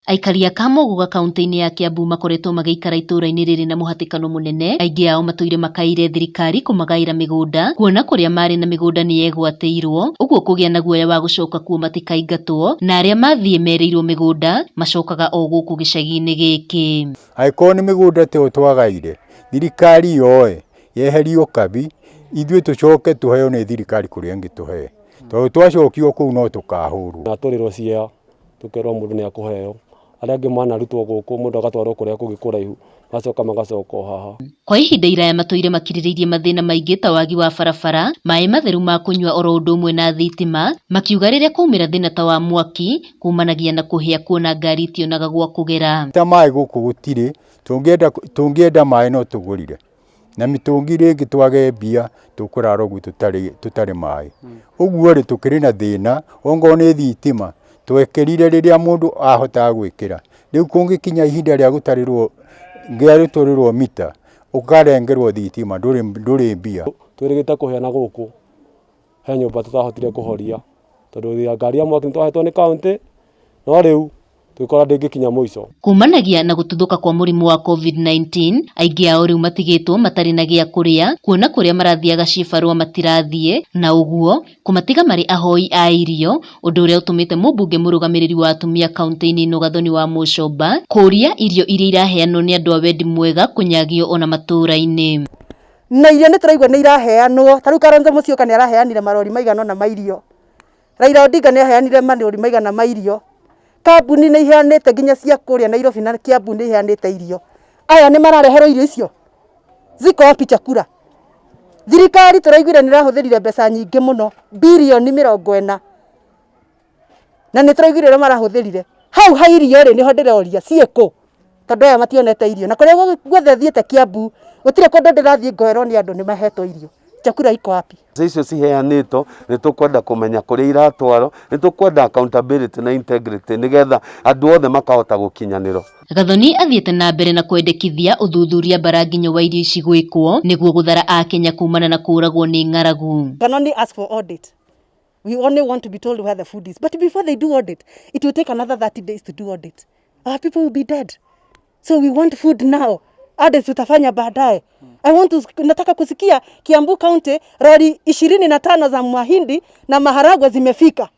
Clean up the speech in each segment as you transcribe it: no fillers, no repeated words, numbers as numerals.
Aikari a Kamũgũga kauntĩ-inĩ ya Kiambu makoretwo magĩikara itũũra-inĩ rĩrĩ na mũhatĩkano mũnene. Aingĩ ao matũire makaĩire thirikari kũmagaĩra mĩgũnda, kuona kũrĩa marĩ na mĩgũnda nĩ yegwatĩirwo, ũguo kũgĩa na guoya wa gũcoka kuo matikaingatwo, na arĩa mathiĩ merĩirwo mĩgũnda macokaga o gũkũ gĩcagi-inĩ gĩkĩ. Angĩkorwo nĩ mĩgũnda ta ĩyo twagaire, thirikari yoe yeherie ũkabi, ithuĩ tũcoke tũheo nĩ thirikari kũrĩa ĩngĩtũhe, tondũ twacokio kũu no tũkahũrwo. Na tũrĩrwo cia tũkerwo mũndũ nĩ akũheo, arĩa angĩ manarutwo gũkũ mũndũ agatwarwo kũrĩa kũngĩ kũraihu, magacoka magacoka o haha. Kwa ihinda iraya matũire makirĩrĩirie mathĩna maingĩ ta wagi wa barabara, maĩ matheru ma kũnyua oro ũndũ ũmwe na thitima, makiuga rĩrĩa kwaumĩra thĩna ta wa mwaki kumanagia na kũhĩa kuona ngari itionaga gwa kũgera. Ta maĩ gũkũ gũtirĩ, tũngĩenda tũngĩenda maĩ no tũgũrire. Na mĩtũngi rĩngĩ twage mbia tũkũrara ũguo tũtarĩ tũtarĩ maĩ. Ũguo rĩ tũkĩrĩ na thĩna, ongorwo nĩ thitima, twekĩrire rĩrĩa mũndũ ahotaga gwĩkĩra. Rĩu kũngĩkinya ihinda rĩa gũtarĩrwo rĩa gũtwarĩrwo mita, ũkarengerwo thitima ndũrĩ ndũrĩ mbia. Twĩrĩgĩte kũhĩa na gũkũ, he nyũmba tũtahotire kũhoria, tondũ ngari ya mwaki nĩ twahetwo nĩ kauntĩ, no rĩu tũgĩkora ndĩngĩkinya mũico. Kumanagia na gũtuthũka kwa mũrimũ wa Covid-19, aingĩ ao rĩu matigĩtwo matarĩ na gĩa kũrĩa, kuona kũrĩa marathiaga cibarũa matirathiĩ, na ũguo kũmatiga marĩ ahoi a irio, ũndũ ũrĩa ũtũmĩte mũmbunge mũrũgamĩrĩri wa atumia kauntĩ-inĩ ĩno Gathoni wa Mũcomba kũria irio iria iraheanwo nĩ andũ a wendi mwega kũnyagio ona matũũra-inĩ. Na irio nĩ tũraigua nĩ iraheanwo, ta rĩu Kalonzo Musyoka nĩ araheanire marori maigana ũna ma irio. Raila Odinga nĩ aheanire marori maigana ma irio. Kambuni nĩ iheanĩte nginya cia kũrĩa Nairobi na Kiambu nĩ iheanĩte irio. Aya nĩ marareherwo irio icio? Ziko wapi chakula? Thirikari tũraiguire nĩ ĩrahũthĩrire mbeca nyingĩ mũno, birioni 40. Na nĩ tũraiguire ũrĩa marahũthĩrire. Hau ha irio rĩ, nĩho ndĩroria ciĩkũ? Tondũ aya mationete irio. Na kũrĩa guothe thiĩte Kiambu, gũtirĩ kũndũ ndĩrathiĩ ngoerwo nĩ andũ nĩ mahetwo irio. Chakula iko wapi? Mbeca icio ciheanĩtwo nĩ tũkwenda kũmenya kũrĩa iratwarwo, nĩ tũkwenda accountability na integrity nĩgetha andũ othe makahota gũkinyanĩrwo. Gathoni athiĩte na mbere na kwendekithia ũthuthuria mbaranginyo wa irio ici gwĩkwo nĩguo gũthara Akenya kumana na kũragwo nĩ ng'aragu. Can only ask for audit. We only want to be told where the food is. But before they do audit, it will take another 30 days to do audit. Our people will be dead. So we want food now. Audit tutafanya baadaye. I want to, nataka kusikia Kiambu County lori 25 za mahindi na maharagwe zimefika.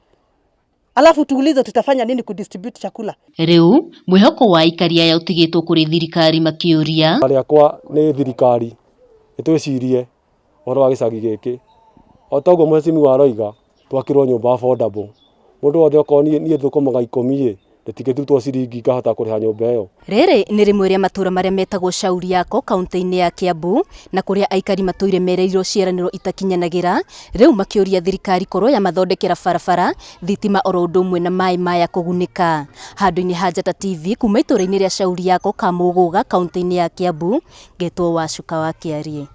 Alafu tuulize tutafanya nini kudistribute chakula. Rĩu mwĩhoko wa aikari aya ũtigĩtwo kũrĩ thirikari makĩũria Rĩakwa nĩ thirikari ĩtwĩcirie ũhoro wa gĩcagi gĩkĩ. O ta ũguo mheshimiwa aroiga twakĩrwo nyũmba affordable. Mũndũ wothe okorwo niĩ thũkũmaga 10 ĩ, rĩtingĩturutwo ciringi ngahota kũrĩha nyũmba ĩyo. Rĩrĩ nĩ rĩmwe rĩa matũra marĩa metagwo Shauri Yako kaunti-inĩ ya Kiambu na kũrĩa aikari matũire mereirwo ciĩranĩro itakinyanagĩra, rĩu makĩũria thirikari korwo yamathondekera barabara, thitima oro ũndũ ũmwe na maĩ maya kũgunĩka. Handũ-inĩ ha Njata TV kuma itũra-inĩ rĩa Shauri Yako Kamũgũga kaunti-inĩ ya Kiambu, ngetwo Wacuka wa Kĩariĩ.